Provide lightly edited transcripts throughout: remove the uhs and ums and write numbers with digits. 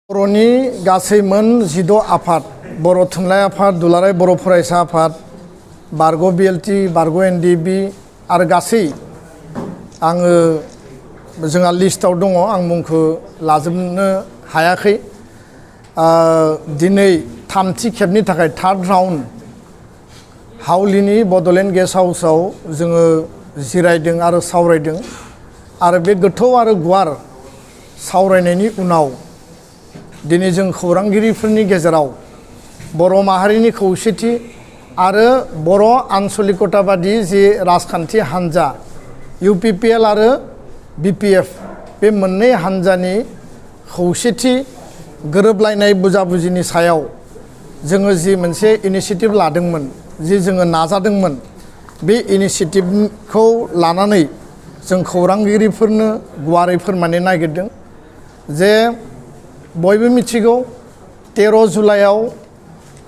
बर'नि गासै मोन 16 आफाद बर' थुनलाइ आफाद दुलाराय बर' फरायसा आफाद बारग' बिएलटि बारग' एनडिबि आरो गासै आङो जोंहा लिस्टआव दङ आं मुंखौ लाजोबनो हायाखै दिनै थामथि खेबनि थाखाय थार्ड राउन्ड हावलिनि बड'लेण्ड गेस्ट हाउसआव जोङो जिरायदों आरो सावरायदों आरो बे गोथौ आरो गुवार सावरायनायनि उनाव दिनै जों खौरांगिरिफोरनि गेजेराव बर' माहारिनि खौसेथि आरो बर' आन्चलिकताबादि जे राजखान्थि हान्जा इउपिपिएल आरो बिपिएफ बे मोननै हान्जानि खौसेथि गोरोबलायनाय बुजाबुजिनि सायाव जोङो जि मोनसे इनिशिएटिभ लादोंमोन जि जोङो नाजादोंमोन बे इनिशिएटिभखौ लानानै जों खौरांगिरिफोरनो गुवारै फोरमायनो नागिरदों जे बयबो मिथिगौ 13 जुलाइआव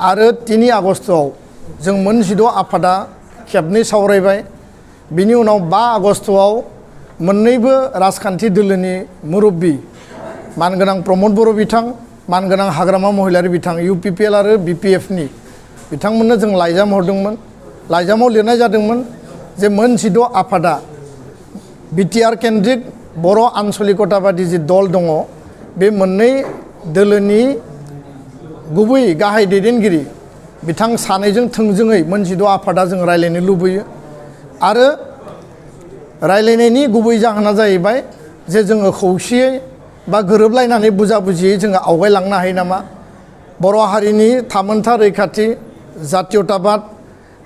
आरो 3 आगस्तआव जों मोन 16 आफादा खेबनै सावरायबाय बिनि उनाव 5 आगस्तआव मोननैबो राजखान्थि दोलोनि मुरब्बि मानगोनां प्रमद बर' बिथां मानगोनां हाग्रामा महिलारि बिथां इउपिपिएल आरो बिपिएफनि बिथांमोननो जों लाइजाम हरदोंमोन लाइजामाव लिरनाय जादोंमोन जे मोन 16 आफादा बिटिआर केन्द्रिक बर' आन्चलिकताबादि जि दल दङ बे मोननै दोलोनि गुबै गाहाय दैदेनगिरि बिथां सानैजों थोंजोङै मोन 16 आफादा जों रायलायनो लुबैयो आरो रायलायनायनि गुबै जाहोना जाहैबाय जे जोङो खौसेयै बा गोरोबलायनानै बुजाबुजियै जोङो आवगायलांनो हायो नामा बर' हारिनि थामोनथा रैखाथि जातीयताबाद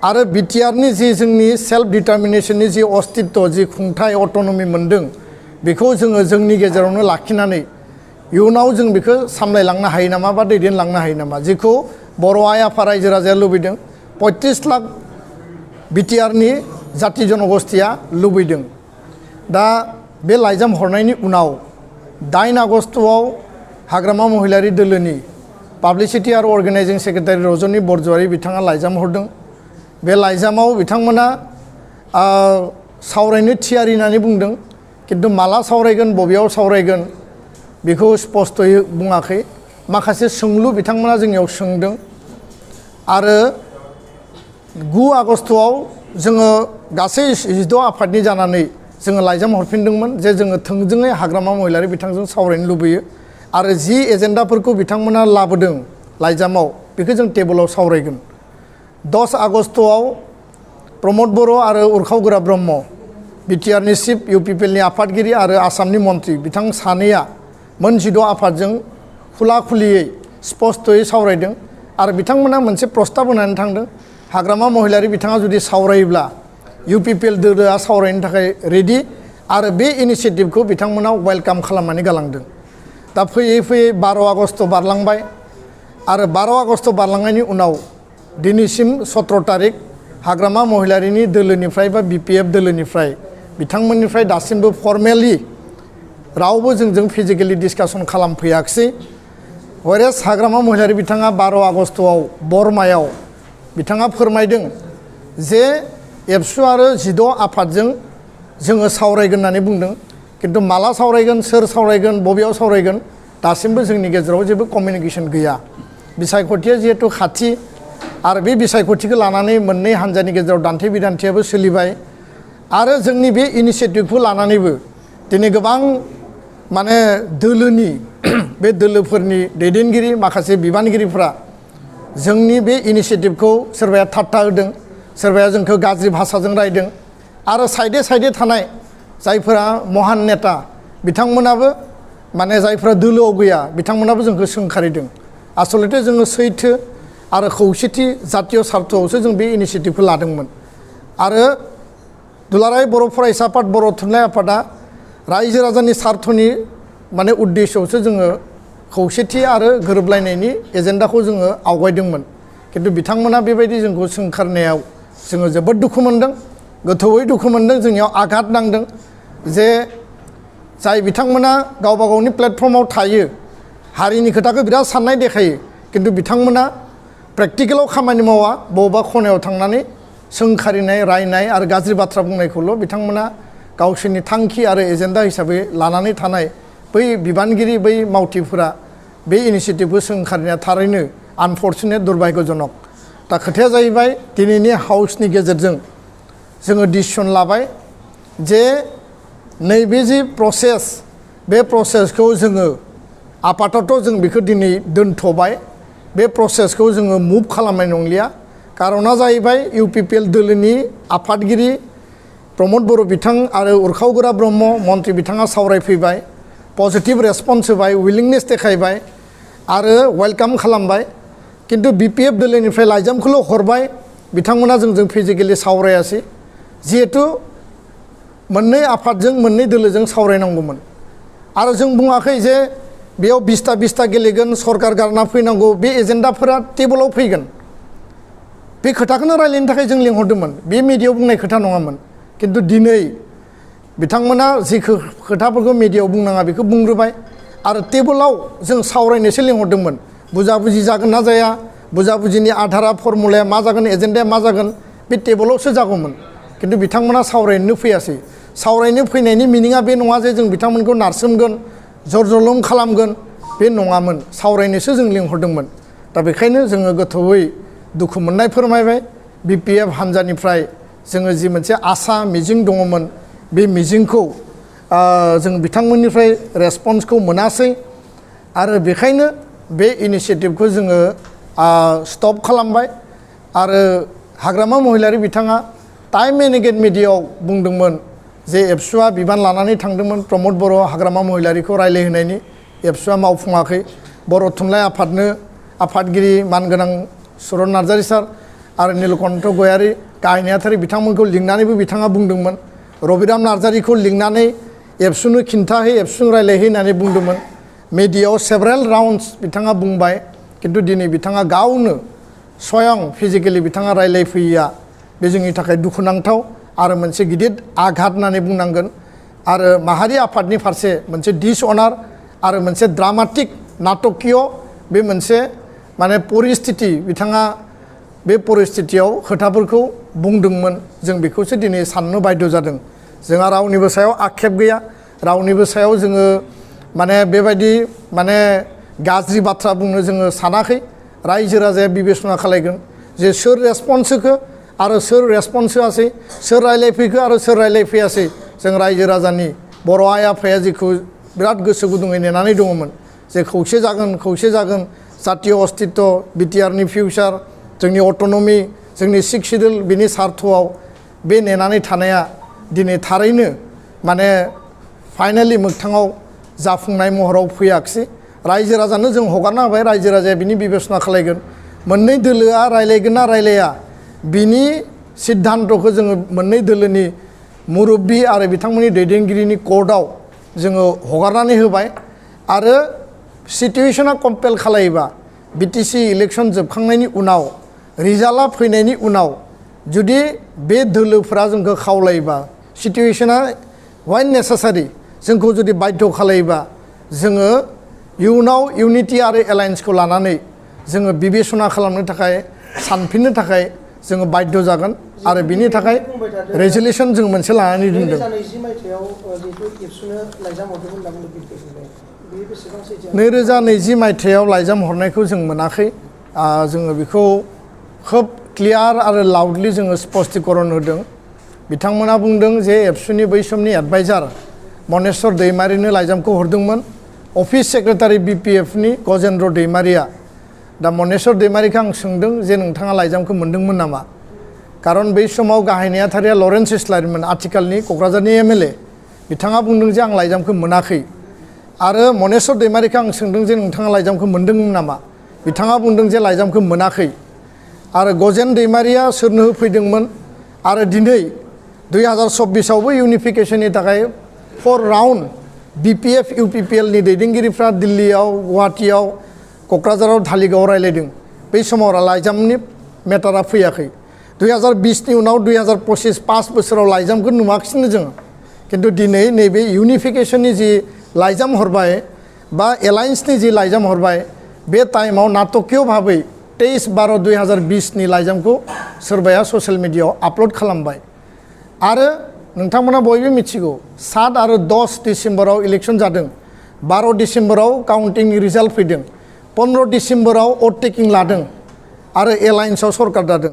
आरो बिटिआरनि जि जोंनि सेल्फ डिटारमिनेसननि जि अस्तित्व जि खुंथाय अट'नमि मोनदों बेखौ जोङो जोंनि गेजेरावनो लाखिनानै इयुनाव जों बेखौ सामलायलांनो हायो नामा बा दैदेनलांनो हायो नामा जेखौ बर' आइ आफा रायजो राजाया लुबैदों 35 लाख बिटिआरनि जाति जनगोष्ठीया लुबैदों दा बे लाइजाम हरनायनि उनाव 8 आगस्तआव हाग्रामा महिलारि दोलोनि पाब्लिसिटि आरो अर्गेनाइजिं सेक्रेटारि रजनी बरज'वारि बिथाङा लाइजाम हरदों बे लाइजामाव बिथांमोना सावरायनो थियारि होननानै बुंदों किन्तु माला सावरायगोन बबेयाव सावरायगोन बेखौ स्पष्टयै बुङाखै माखासे सोंलु बिथांमोना जोंनियाव सोंदों आरो 9 आगस्तआव जोङो गासै 16 आफादनि जानानै जोङो लाइजाम हरफिनदोंमोन जे जोङो थोंजोङै हाग्रामा महिलारि बिथांजों सावरायनो लुबैयो आरो जि एजेन्डाफोरखौ बिथांमोना लाबोदों लाइजामाव बेखौ जों टेबोलाव सावरायगोन 10 आगस्तआव प्रमद बर' आरो उरखाव गोरा ब्रह्म बिटिआरनि चिफ इउपिपिएलनि आफादगिरि आरो आसामनि मन्त्रि बिथां सानैया मोन 16 आफादजों खुला खुलियै स्पष्टयै सावरायदों आरो बिथांमोना मोनसे प्रस्ताब होनानै थांदों हाग्रामा महिलारि बिथाङा जुदि सावरायोब्ला इउपिपिएल दोलोआ सावरायनो थाखाय रेडि आरो बे इनिशिएटिभखौ बिथांमोना वेलकाम खालामनानै गालांदों दा फैयै फैयै 12 आगस्त बारलांबाय आरो 12 आगस्त बारलांनायनि उनाव दिनैसिम 17 तारिख हाग्रामा महिलारिनि दोलोनिफ्राय बा बिपिएफ दोलोनिफ्राय बिथांमोननिफ्राय दासिमबो फर्मेलि रावबो जोंजों फिजिकेलि डिसकासन खालामफैयाखिसै हरेस हाग्रामा महिलारि बिथाङा 12 आगस्तआव बरमायाव बिथाङा फोरमायदों जे एबसु आरो 16 आफादजों जोङो सावरायगोन होननानै बुंदों किन्तु माला सावरायगोन सोर सावरायगोन बबेयाव सावरायगोन दासिमबो जोंनि गेजेराव जेबो कमिउनिकेसन गैया बिसायख'थिया जिहेतु खाथि आरो बे बिसायख'थिखौ लानानै मोननै हान्जानि गेजेराव दान्थे बिदान्थेयाबो सोलिबाय आरो जोंनि बे इनिशिएटिभखौ लानानैबो दिनै गोबां माने दोलोनि बे दोलोफोरनि दैदेनगिरि माखासे बिबानगिरिफ्रा जोंनि बे इनिशिएटिभखौ सोरबाया थाट्टा होदों सोरबाया जोंखौ गाज्रि भाषाजों रायदों आरो साइडे साइडे थानाय जायफोरा महान नेता बिथांमोनाबो माने जायफोरा दोलोआव गैया बिथांमोनाबो जोंखौ सोंखारिदों आसलथे जोङो सैथो आरो खौसेथि जातीय सार्थआवसो जों बे इनिशिएटिभखौ लादोंमोन आरो दुलाराय बर' फरायसा आफाद बर' थुनलाइ आफादा रायजो राजानि सार्थनि माने उद्देश्यआवसो जोङो खौसेथि आरो गोरोबलायनायनि एजेन्डाखौ जोङो आवगायदोंमोन किन्तु बिथांमोना बेबायदि जोंखौ सोंखारनायाव जोङो जोबोद दुखु मोनदों गोथौयै दुखु मोनदों जोंनियाव आघात नांदों जे जाय बिथांमोना गावबा गावनि प्लेटफर्माव थायो हारिनि खोथाखौ बिराद साननाय देखायो किन्तु बिथांमोना प्रेक्टिकेलाव खामानि मावा बबेबा खनायाव थांनानै सोंखारिनाय रायनाय आरो गाज्रि बाथ्रा बुंनायखौल' बिथांमोना गावसोरनि थांखि आरो एजेन्डा हिसाबै लानानै थानाय बै बिबानगिरि बै मावथिफोरा बे इनिशिएटिभखौ सोंखारिनाया थारैनो आनफर्चुनेट दुर्भाग्यजनक दा खोथाया जाहैबाय दिनैनि हाउसनि गेजेरजों जोङो डिसिसन लाबाय जे नैबे जि प्रसेस बे प्रसेसखौ जोङो आपातत जों बेखौ दिनै दोनथ'बाय बे प्रसेसखौ जोङो मुभ खालामनाय नंलिया कारना जाहैबाय इउपिपिएल दोलोनि आफादगिरि प्रमद बर' बिथां आरो उरखावगोरा ब्रह्म मन्त्रि बिथाङा सावरायफैबाय पजिटिभ रेसपन्स होबाय उइलिंनेस देखायबाय आरो वेलकाम खालामबाय किन्तु बिपिएफ दोलोनिफ्राय लाइजामखौल' हरबाय बिथांमोना जोंजों फिजिकेलि सावरायासै जिहेतु मोननै आफादजों मोननै दोलोजों सावरायनांगौमोन आरो जों बुङाखै जे बेयाव 20ता गेलेगोन सरकार गारना फैनांगौ बे एजेन्डाफोरा टेबोलाव फैगोन बे खोथाखौनो रायलायनो थाखाय जों लिंहरदोंमोन बे मिडियायाव बुंनाय खोथा नङामोन किन्तु दिनै बिथांमोना जि खोथाफोरखौ मिडियायाव बुंनाङा बेखौ बुंग्रोबाय आरो टेबोलाव जों सावरायनोसो लिंहरदोंमोन बुजाबुजि जागोन ना जाया बुजाबुजिनि आधारा फर्मुलाया मा जागोन एजेन्डाया मा जागोन बे टेबोलावसो जागौमोन किन्तु बिथांमोना सावरायनो फैयासै सावरायनो फैनायनि मिनिङा बे नङा जे जों बिथांमोनखौ नारसोमगोन जरजलम खालामगोन बे नङामोन सावरायनोसो जों लिंहरदोंमोन दा बेखायनो जोङो गोथौयै दुखु मोननाय फोरमायबाय बिपिएफ हान्जानिफ्राय जोङो जि मोनसे आसा मिजिं दङमोन बे मिजिंखौ जों बिथांमोननिफ्राय रेसपन्सखौ मोनासै आरो बेखायनो बे इनिशिएटिभखौ जोङो स्टप खालामबाय आरो हाग्रामा महिलारि बिथाङा टाइम एन्ड एगेन मिडियायाव बुंदोंमोन जे एबसुआ बिबान लानानै थांदोंमोन प्रमद बर' हाग्रामा महिलारिखौ रायलायहोनायनि एबसुआ मावफुङाखै बर' थुनलाइ आफादनो आफादगिरि मानगोनां सुरन नार्जारि सार आरो नीलकण्ठ गयारि गाहाय नेहाथारि बिथांमोनखौ लिंनानैबो बिथाङा बुंदोंमोन रबिराम नार्जारिखौ लिंनानै एबसुनो खिन्थाहै एबसुजों रायलायहै होननानै बुंदोंमोन मिडियायाव सेभारेल राउन्डस बिथाङा बुंबाय किन्तु दिनै बिथाङा गावनो स्वयं फिजिकेलि बिथाङा रायलायफैयैया बे जोंनि थाखाय दुखुनांथाव आरो मोनसे गिदिर आघात होननानै बुंनांगोन आरो माहारि आफादनि फारसे मोनसे डिसअनार आरो मोनसे ड्रामाटिक नाटकीय बे मोनसे माने परिस्थिति बिथाङा बे परिस्थितियाव खोथाफोरखौ बुंदोंमोन जों बेखौसो दिनै साननो बाध्य जादों जोंहा रावनिबो सायाव आक्षेप गैया रावनिबो सायाव जोङो माने बेबायदि माने गाज्रि बाथ्रा बुंनो जोङो सानाखै रायजो राजाया बिबेसना खालायगोन जे सोर रेसपन्स होखो आरो सोर रेसपन्स होआसै सोर रायलायफैखो आरो सोर रायलायफैयासै जों रायजो राजानि बर' आइ आफाया जेखौ बिराद गोसो गुदुङै नेनानै दङमोन जे खौसे जागोन जातीय अस्तित्व बिटिआरनि फिउचार जोंनि अट'नमि जोंनि सिक्स सिडिउल बिनि सार्थआव बे नेनानै थानाया दिनै थारैनो माने फाइनालि मोगथाङाव जाफुंनाय महराव फैयाखिसै रायजो राजानो जों हगारना होबाय रायजो राजाया बिनि बिबेसना खालायगोन मोननै दोलोआ रायलायगोन ना रायलाया बिनि सिद्धान्तखौ जोङो मोननै दोलोनि मुरब्बी आरो बिथांमोननि दैदेनगिरिनि कर्टआव जोङो हगारनानै होबाय आरो सिटुएशना कम्पेल खालायोबा बिटिसि इलेक्शन जोबखांनायनि उनाव रिजाल्टआ फैनायनि उनाव जुदि बे दोलोफोरा जोंखौ खावलायोबा सिटुएशना वाइन नेसेसारि जोंखौ जुदि बाध्य खालायोबा जोङो इयुनाव इउनिटि आरो एलायन्सखौ लानानै जोङो बिबेसना खालामनो थाखाय सानफिननो थाखाय जोङो बाध्य जागोन आरो बिनि थाखाय रेजोलिउसन जों मोनसे लानानै दोनदों 2020 मायथाइयाव लाइजाम हरनायखौ जों मोनाखै जोङो बेखौ खोब क्लियार आरो लाउडलि जोङो स्पष्टीकरण होदों बिथांमोना बुंदों जे एबसुनि बै समनि एडभाइजार मनेस्वर दैमारिनो लाइजामखौ हरदोंमोन अफिस सेक्रेटारि बिपिएफनि गजेन्द्र दैमारिया दा मनेस्वर दैमारिखौ आं सोंदों जे नोंथाङा लाइजामखौ मोनदोंमोन नामा कारन बै समाव गाहाय नेहाथारिया लरेन्स इस्लारिमोन आथिखालनि क'क्राझारनि एमएलए बिथाङा बुंदों जे आं लाइजामखौ मोनाखै आरो मनेस्वर दैमारिखौ आं सोंदों जे नोंथाङा लाइजामखौ मोनदोंमोन नामा बिथाङा बुंदों जे लाइजामखौ मोनाखै आरो गजेन दैमारिया सोरनो होफैदोंमोन आरो दिनै 2024आवबो इउनिफिकेशननि थाखाय 4 राउन्ड बिपिएफ इउपिपिएलनि दैदेनगिरिफ्रा दिल्लीयाव गुवाहाटीयाव क'क्राझाराव धालिगावआव रायलायदों बै समाव लाइजामनि मेटारा फैयाखै 2020नि उनाव 2025 5 बोसोराव लाइजामखौ नुवाखिसैनो जों किन्तु दिनै नैबे इउनिफिकेशननि जि लाइजाम हरबाय बा एलायन्सनि जि लाइजाम हरबाय बे टाइमाव नाटकीय भाबै 23/12/2020नि लाइजामखौ सोरबाया ससियेल मिडियायाव आपल'ड खालामबाय आरो नोंथांमोना बयबो मिथिगौ 7 आरो 10 डिसेम्बराव इलेक्शन जादों 12 डिसेम्बराव काउन्टिंनि रिजाल्ट फैदों 15 डिसेम्बराव अभारटेकिं लादों आरो एलायन्सआव सरकार दादों।